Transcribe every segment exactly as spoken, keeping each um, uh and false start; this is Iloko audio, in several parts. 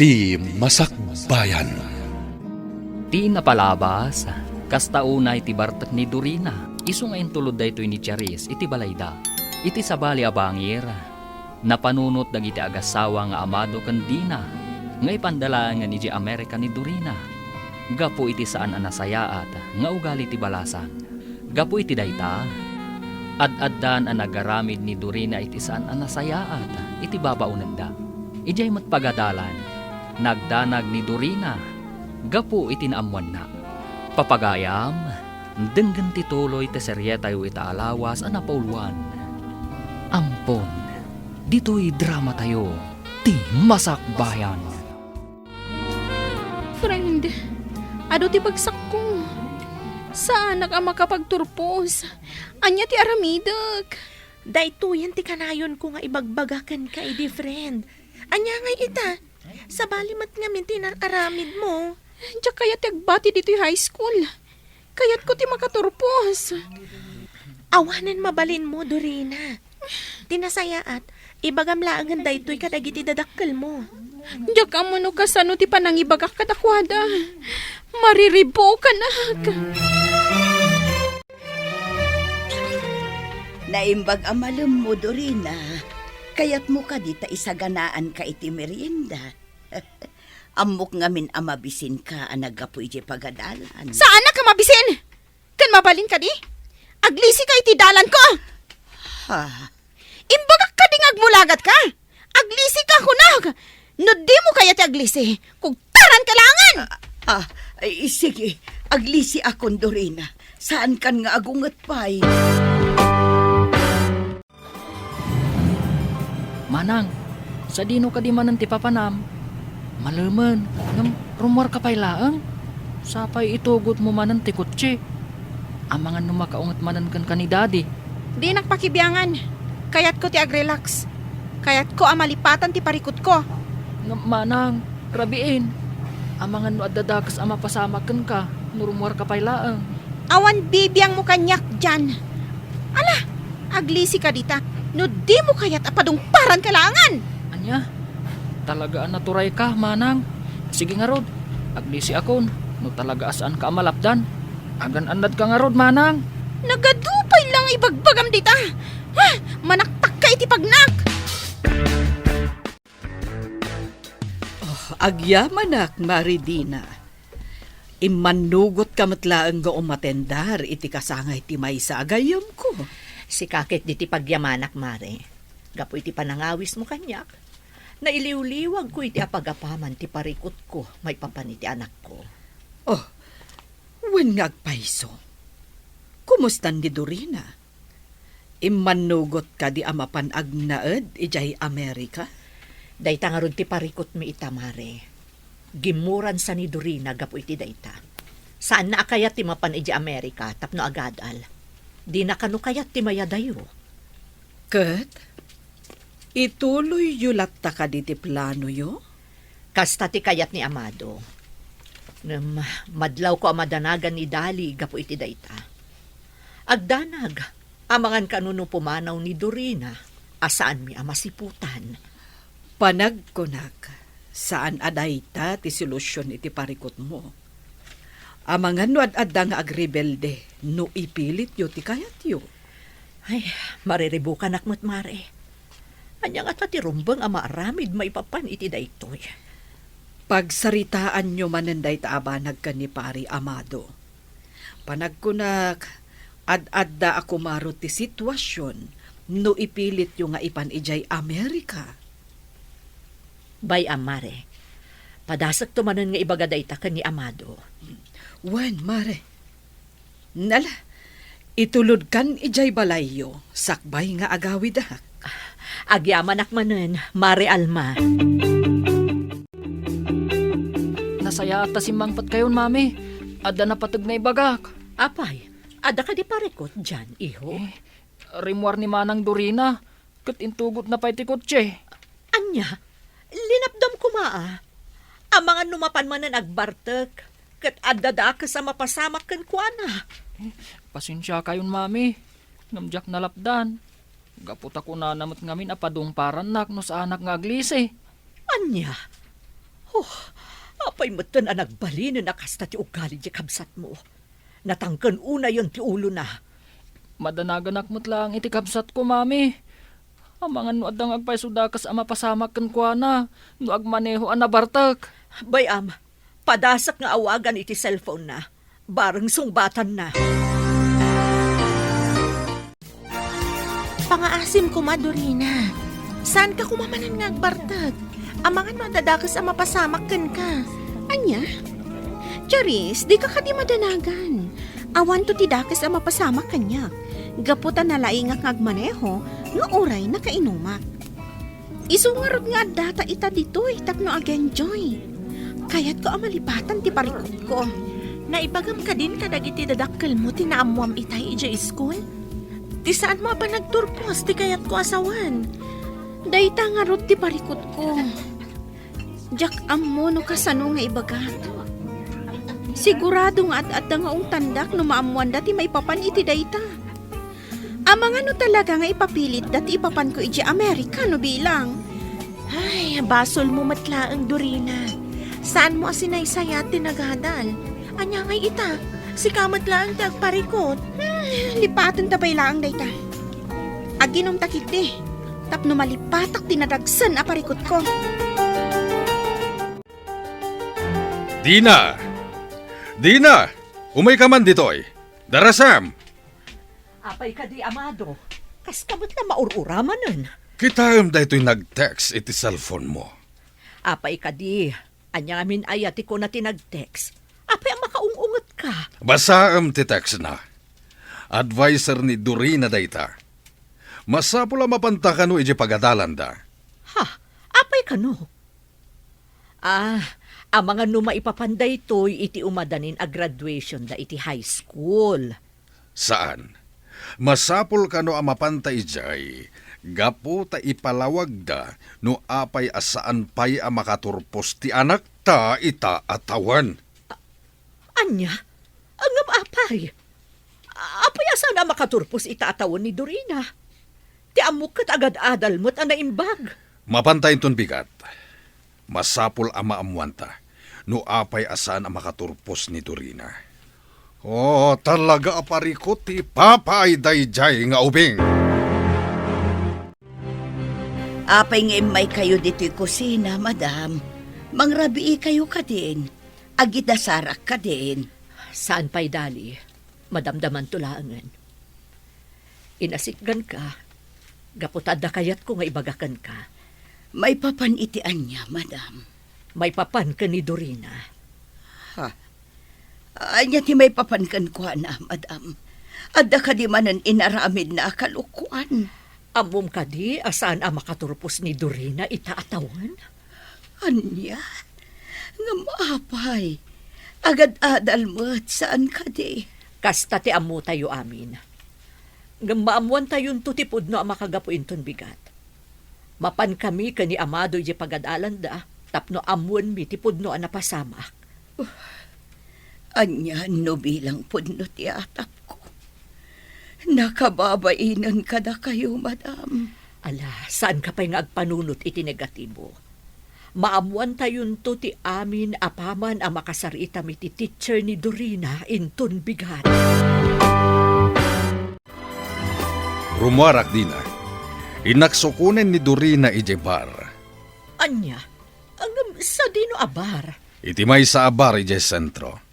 Ti Masakbayan. Ti napalabas, kasta unay ti bartek ni Dorina, isu nga intulod daytoy ni Charis iti balayda. Iti sabali a bangir, napanunot dagiti agassawa nga Amado ken Dina nga ipanda laengen idiay Amerika ni Dorina gapu iti saan a nasayaat nga ugali ti balasang. Gapu iti dayta, ad-addan a nagaramid ni Dorina iti saan a nasayaat iti babaonenda. Idiay met pagadalan, nagdanag ni Dorina gapu iti naammoanna. Papagayam, denggen ti tuloy ti serietayo ita a lawas a napauluan. Ampon, ditoy dramatayo, Ti Masakbayan. Friend, adu ti bagsakko. Saanak a makapagturpos. Ania ti aramidek? Daytoyen ti kanayonko nga ibagbaga kenka idi, friend. Ania ngay ita? Sabali met ngamin ti inar-aramidmo. Diak kayat ti agbati ditoy high school. Kayatko ti makaturpos. Awanen mabalinmo, Dorina. Ti nasayaat, ibagam laengen daytoy kadagiti dadakkelmo. Diak ammo no kasano ti panangibagak kadakuada. Mariribukanak. Naimbag a malemmo, Dorina. Kayatmo kadi ta isaganaanka iti merienda? Ammok ngamin a mabisinka a naggapu idiay pagadalan. Saanak a mabisin? Ken mabalin kadi? Aglisika iti dalanko! Ha? Imbagak kadi nga agmulagatka? Aglisika, kunak! No dimo kayat ti aglisi, kugtaranka laengen! Ah, ah, ay, sige. Aglisiakon, Dorina. Saankan nga agunget pay. Manang, sadino kadi manen ti papanam? Malemen, ngem rummuarka pay laeng? Sapay itugotmo manen ti kotse. Amangan no makaunget manen kenka ni Daddy. Dinak pakibiangan. Kayatko ti agrelax. Kayatko a malipatan ti parikutko. Ngem, Manang, rabiin. Amangan no adda dakes a mapasamak kenka no rummuarka pay laeng. Awan bibiangmo kaniak dian. Ala, aglisika dita. No dimo kayat a padungparanka laengen. Ania? Talaga a naturayka, Manang. Sige ngarud, aglisiakon no talaga a saanka a malapdan. Agan-annadka ngarud, Manang. Nagadu pay la nga ibagbagam dita. Ha? Manaktakka iti pagnak. Oh, agyamanak, Mari Dina. Immannugotka met laeng nga umatendar iti kasangay ti maysa a gayyemko. Sika ket diti pagyamanak, Mari. Gapu iti panangawismo kaniak, nailiwliwagko iti apagapaman ti parikutko maipapan iti anakko. Oh, wen nga agpayso. Kumustan ni Dorina? Immannugot kadi a mapan agnaed idiay Amerika? Dayta ngarud ti parikutmi ita, Mari. Gimmuransa ni Dorina gapu iti dayta. Saanna a kayat ti mapan idiay Amerika tapno agadal. Dina kano kayat ti mayadayo. Ket, ituloyyo latta kadi ti planoyo? Kasta ti kayat ni Amado. Ngem madlawko a madanagan ni Dali gapu iti dayta. Agdanag, amangan kano no pumanaw ni Dorina a saanmi a masiputan. Panagkunak, saan a dayta ti solusion iti parikutmo. Amangan no ad-adda nga agrebelde no ipilityo ti kayatyo. Ay, mariribukanak met, Mare. Ania ngata ti rumbeng a maaramid maipapan iti daytoy? Pagsaritaanyo manen dayta a banag ken ni Pari Amado. Panagkunak, ad-adda a kumaro ti situasion no ipilityo nga ipan idiay Amerika. Bay-am, Mare. Padasekto manen nga ibaga dayta ken ni Amado. Wen, Mare. Nala, itulodkan idiay balayyo, sakbay nga agawidak. Agyamanak manen, Mare Alma. Nasayaat ta simmangpetkayon, Mami. Adda napateg nga ibagak. Apay, adda kadi parikut dian, iho? Eh, rimmuar ni Manang Dorina, ket intugotna pay ti kotse. Ania? Linapdam koma, a. Amangan no mapan manen agbartek, ket adda dakes a mapasamak kenkuana. Eh, pasensiakayon, Mami, ngem diak nalapdan. Gapu ta kunana met ngamin a padungparannak no saanak nga aglisi. Ania? Oh, apay metten a nagbalinen a kasta ti ugali ti kabsatmo? Natangken unayen ti ulona. Madanaganak met laeng iti kabsatko, Mami. Amangan no adda nga agpayso dakes a mapasamak kenkuana no agmaneho a nabartek. Bay-am, padasek nga awagan iti cellphone-na. Bareng sungbatanna. Pangaasim koma, Dorina. Saanka koma manen nga agbartek? Amangan no adda dakes a mapasamak kenka. Ania? Charis, dika kadi madanagan. Awanto ti dakes a mapasamak kaniak. Gapu ta nalaingak nga agmaneho, nga uray nakainumak. Isu ngarud nga addata ita ditoy tapno agenjoy. Kayatko a malipatan ti parikutko. Naibagam kadin kadagiti dadakkelmo ti naammoam itay idiay iskul? Ti saanmo a panagturpos ti kayatko a sawen. Dayta ngarud ti parikutko. Diak ammo no kasano nga ibagak. Sigurado nga ad-adda nga ungtandak no maammoanda ti maipapan iti dayta. Amangan no talaga nga ipapilitda ti ipapanko idiay Amerika no bilang. Ay, basolmo met laeng, Dorina. Saanmo a sinaysayat ti nagadal. Ania ngay ita? Sika met laeng ti agparikut. Hmm, lipatenta pay laeng dayta. Aginumta ketdi, tapno malipatak ti nadagsen a parikutko. Dina! Dina! Umayka man ditoy! Darasam! Apay kadi, Amado? Kaska met la maur-uramanen. Kitaem daytoy nag-text iti cellphone-mo. Apay kadi? Ania ngamin aya ti kuna ti nag-text? Apay a makaung-ungetka? Basaem ti text-na. Adviser ni Dorina dayta. Masapul a mapanta kano idiay pagadalanda. Ha? Apay kano? Ah, amangan no maipapan daytoy iti umadanin a graduation-da iti high school. Saan. Masapul kano a mapanta idiay, gapu ta ipalawagda no apay a saan pay a makaturpos ti anakta ita a tawen. Ania? Ngem apay? Apay a saan a makaturpos ita a tawen ni Dorina? Ti ammok ket agad-adal met a naimbag. Mapanta inton bigat. Masapul a maammoanta no apay a saan a makaturpos ni Dorina. Oh, talaga a parikut ti ipapaay daydiay nga ubing. Apay nga immaykayo ditoy kusina, madam? Mangrabiikayo kadin? Agidasarak kadin? Saan pay, Dali. Madamdamanto laengen. Inasitganka, gapu ta adda kayatko nga ibaga kenka. Maipapan iti ania, madam? Maipapan ken ni Dorina. Ha? Ania ti maipapan kenkuana, madam? Adda kadi manen inaramidna a kalokoan? Ammom kadi a saan a makaturpos ni Dorina ita a tawen? Ania? Ngem apay? Agad-adal met, saan kadi? Kasta ti ammotayo amin. Ngem maammoantayonto ti pudno a makagapu inton bigat. Mapankami ken ni Amado idiay pagadalanda tapno ammoenmi ti pudno a napasamak. Ania no bilang pudno ti atapko? Nakababainen kadakayo, madam. Ala, saanka pay nga agpanunot iti negatibo. Maammoantayonto ti amin apaman a makasar-itam iti teacher ni Dorina inton bigat. Rummuarak dina. Innak sukonen ni Dorina idiay bar. Ania? Ngem sadino a bar? Iti maysa a bar idiay sentro.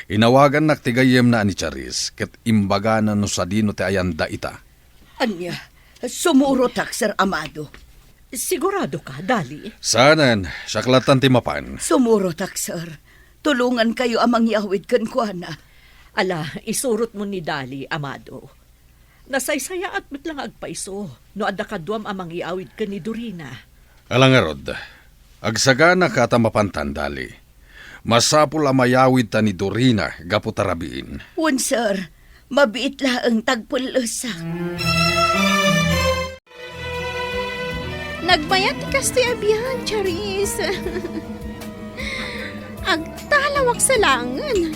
Inawagannak ti gayyemna a ni Charis, ket imbagana no sadino ti ayanda ita. Ania? Sumurotak, Sir Amado. Siguradoka, Dali? Saanen, siak lattan ti mapan. Sumurotak, sir. Tulongankayo a mangyawid kenkuana. Ala, isurotmo ni Dali, Amado. Nasaysayaat met la nga agpayso no adda kaduam a mangyawid ken ni Dorina. Ala ngarud, agsaganaka ta mapantan, Dali. Masapul a mayawidta ni Dorina gapu ta rabiin. Wen, sir. Mabiit laeng ta agpellesak. Nagmayat ti kastoy a biag, Charis. Agtalawak sa laengen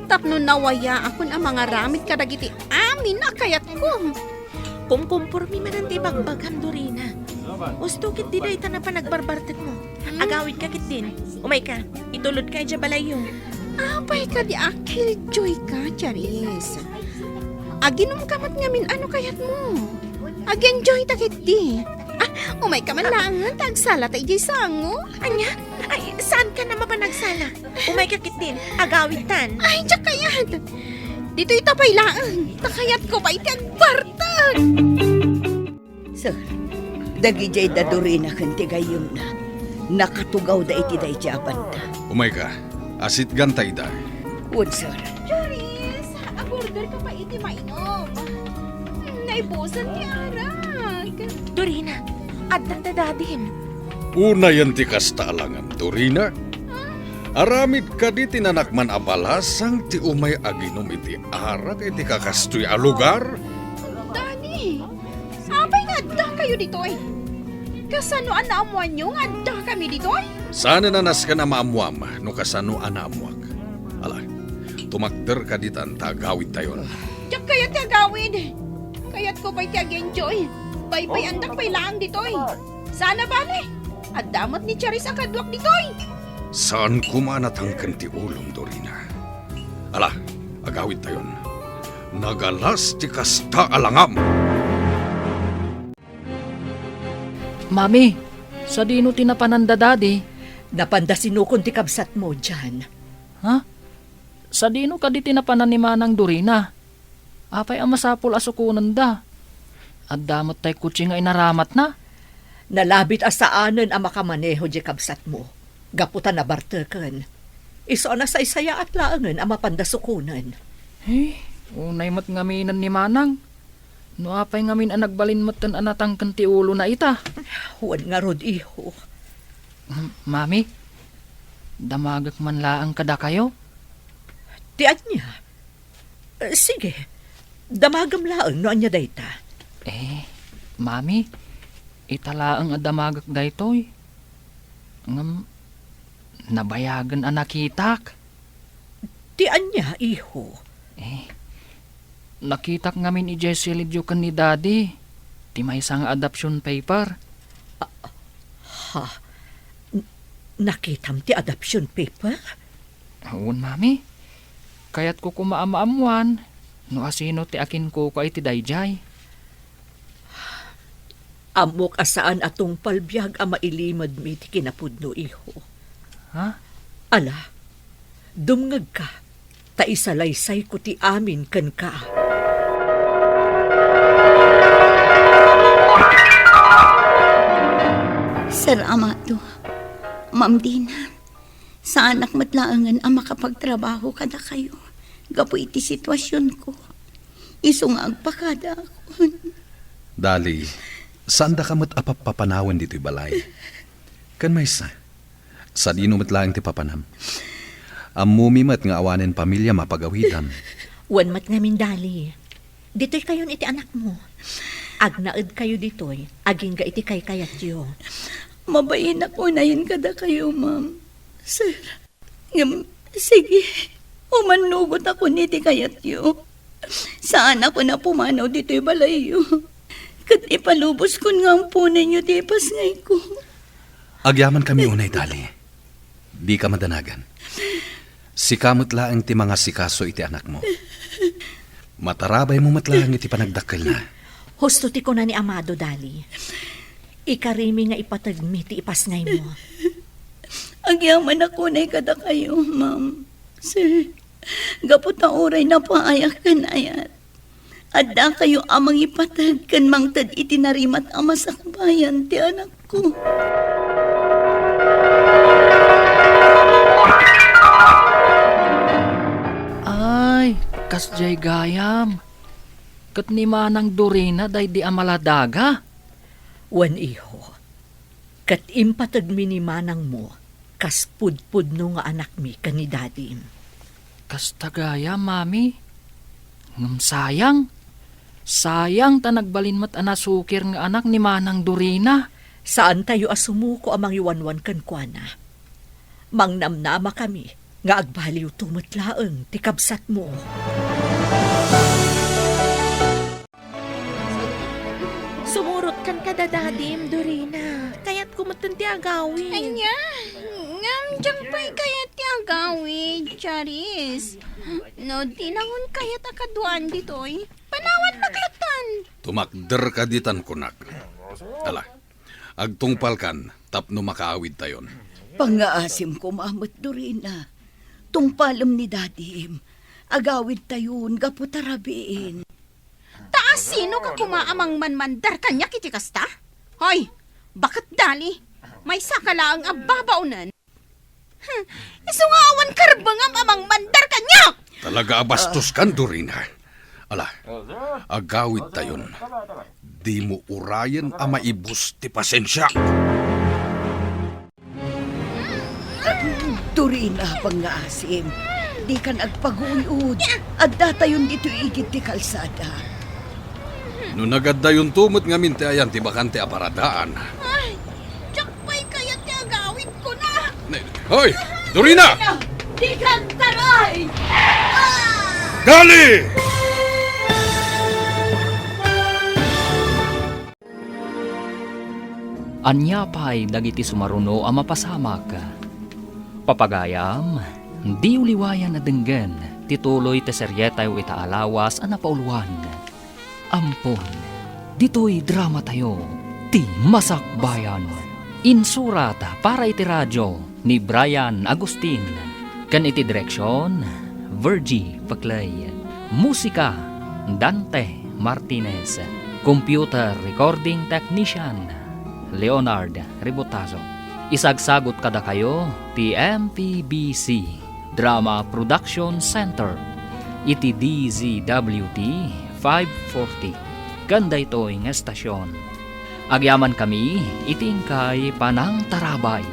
tapno nawayaakon a mangaramid kadagiti amin a kayatko. Kumkumpormi manen ti bagbagam, Dorina. Husto ketdi dayta a panagbarbartekmo. Agawidka ketdin. Umayka, itulodka idiay balayyo. Apay kadi a killjoyka, Charis? Aginumka met ngamin a no kayatmo. Ag-enjoyta ketdi. Ah, umayka man laeng ta agsalata idiay sango. Ania? Ay, saanka a mapanagsala? Umayka ketdin, agawidtan. Ay, diak kayat. Ditoyta pay laeng, ta kayatko pay ti agbartek. Sir, dagidiay da Dorina ken ti gayyemna, nakatugawda iti daydiay a banda. Umayka, asitganta ida. Wen, sir. Charis, agorderka pay iti mainum. Naibusan ti arak. Dorina, adda da dadim. Unayen ti kasta a langam, Dorina. Aramid kadi ti nanakman a balasang ti umay aginum iti arak iti kakastoy a lugar? Dani, apay nga addakayo ditoy? Kasano a naammoanyo nga addakami ditoy? Saanen a nasken a maammoam no kasano a naammoak. Ala, tumakder kadi ta agawidtayon. Diak kayat ti agawid. Kayatko pay ti ag-enjoy. Paypayandak pay laeng ditoy. Saan a bale, adda met ni Charis a kaduak ditoy. Saan koma a natangken ti ulom, Dorina. Ala, agawidtayon. Nagalas ti kasta a langam. Mami, sadino ti napanan da Dadi? Napanda sinukon ti kabsatmo, Jan. Ha? Sadino kadi ti napanan ni Manang Dorina? Apay a masapul a sukonenda? Adda met tay kotse nga inaramatna? Nalabit a saanen a makamaneho diay kabsatmo, gapu ta nabarteken. Isu a nasaysayaat laengen a mapanda sukonen. Eh, unay met ngaminen ni Manang. No apay ngamin a nagbalin metten a natangken ti ulona ita? Wen ngarud, iho. M-, Mami, damagek man laeng kadakayo? Ti ania? Eh, sige, damagem laeng no ania dayta. Eh, Mami, ita laeng a damagek daytoy. Ngem, nabayagen a nakitak. Ti ania, iho? Eh, nakitak ngamin idiay silidyo ken ni Daddy ti maysa nga adoption paper. Ah, ha? N-, nakitam ti adoption paper? Wen, Mami. Kayatko koma a maammoan no asino ti akinkukua iti daydiay. Ammok a saan a tungpal biag a mailimedmi ti kinapudno, iho. Ha? Ala, dumngegka, ta isalaysayko ti amin kenka. Sir Amado, Ma'am Dina, saanak met laengen a makapagtrabaho kadakayo gapu iti situasionko. Isu nga agpakadaakon. Dali, saandaka met a pappapanawen ditoy balay. Ken maysa, sadino met laeng ti papanam? Ammomi met nga awanen pamiliam a pagawidam. Wen met ngamin, Dali. Ditoykayon iti anakmo. Agnaedkayo ditoy, agingga iti kaykayatyo. Mabainak unayen kadakayo, ma'am. Sir, ngem, sige, umannugotakon iti kayatyo. Saanakon a pumanaw ditoy balayyo. Ket ipaluboskon nga amponenyo ti ipasngayko. Agyamankami unay, Dali. Dika madanagan. Sika met laeng ti mangasikaso iti anakmo. Matarabaymo met laeng iti panagdakkelna. Husto ti kuna ni Amado, Dali. Ikarimi nga ipategmi ti ipasngaymo. Agyamanak unay kadakayo, ma'am. Sir, gapu ta uray napaayak ken ayat, addakayo a mangipateg ken mangted iti narimat a masakbayan ti anakko. Ay, kasdiay gayam. Ket ni Manang Dorina daydi a maladaga? Wen, iho. Ket impategmi ni manangmo kas pudpudno nga anakmi ken ni dadim. Kasta gayam, Mami. Ngem sayang. Sayang ta nagbalin met a nasukir nga anak ni Manang Dorina. Saantayo a sumuko a mangiwanwan kenkuana. Mangnamnamakami nga agbaliwto met laeng ti kabsatmo. Sumurot Kan kada dadim, Dorina. Kayatko metten ti agawid. Ania? Ngem diak pay kayat ti agawid, Charis. No, dinangon kayat a kaduaan ditoy. Panawannak latta. Tumakderka ditan kunak. Ala, agtungpalkan tapno makaawidtayon. Pangngaasim koma met, Dorina. Tungpalem ni dadim. Agawidtayon gapu ta rabiin. Ta asino ka koma a mangmanmandar kaniak iti kasta? Hoy, baket dali, maysaka laeng a babaonen. Hmm, isu nga awan karbengam a mangmandar kaniak! Talaga a bastos kan, Dorina. Ala, agawidtayon. Dimo urayen a maibus ti pasensiak. Dorina, pangngaasim, dikan agpaguyod. Addatayon ditoy igid ti kalsada. No nagaddayonto met ngamin ti ayan ti bakante a paradaan. Ay, diak pay kayat ti agawidkona. Ne-, hoy, Dorina! Dikan taray! Gali! Ania pay dagiti sumaruno a mapasamak? Papagayam, diyo liwayan a denggen ti tuloy ti serietayo ita a lawas a napauluan. Ampon, ditoy dramatayo, Ti Masakbayan. Insurat para iti radio ni Brian Agustin, ken iti direksion, Virgie Peclay. Musika, Dante Martinez. Computer recording technician, Leonard Ributazo. Isagsagut kadakayo ti M P B C Drama Production Center iti D Z W T five forty. Ken daytoy nga estasion, agyamankami iti inkay panangtarabay.